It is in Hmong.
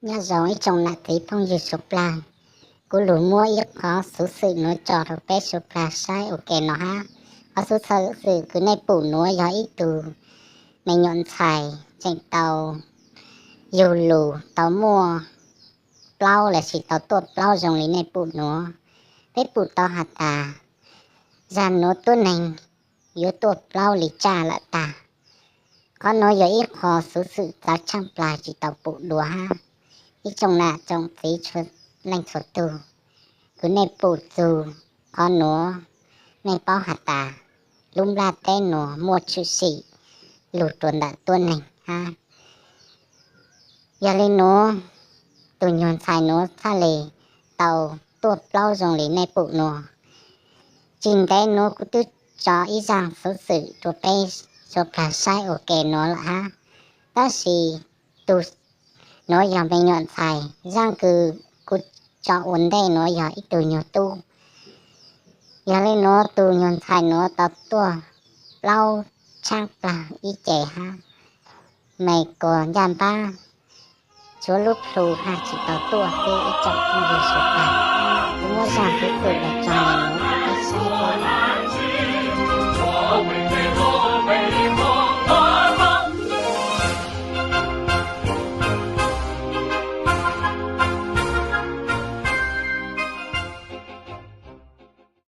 Nyob zoo ib tsoom nam txiv phooj ywg suav dlawg, kuv lug muab ib qhov xuv xwm nuav tso rua peb suav dlawg saib ua ke no hab. Qhov xuv xwm kws nej pum nuav yog ib tug me nyuam ntxhais tseem tau yug lug tau muaj plaub los sis tau tuaj plaub zoo li nej pum nuav. Peb pum tau has tas zag nuav tuab neeg yuav tuaj plaub li tsaj lawm tag. Qhov nuav yog ib qho xuv xwm txawv tshaaj plawg tsi tau pum dua hab. Ib tsoom nam tsoom txiv txhua leej txhua tug, kws nej pum txug qhov nuav, nej paub has tas lub nplaj teb nuav muaj tshwm sim lug rua ntawm tuab neeg hab. Yog li nuav, tug nyuag ntxhais nuav txhaj le tau tuaj plaub zoo li nej pum nuav. Tsis ntev nuav kuv twb tso ib zaaj xuv xwm rua peb suav dlawg saib ua ke nuav lawm hab, tab sis tug nuav yog me nyuam ntxhais, zaaj kws kuv tso ua ntej nuav yog ib tug nyuag tub. Yog li nuav tug nyuag ntxhais nuav tau tuaj plaub tshaaj plawg ib ce hab, me kuas ncaj npab, tshuav lub plhu hab tsi tau tuaj xwb ib tsoom phooj ywg suav dlawg. Kuv muab zaaj xuv xwm los tso le nuav rua peb saib.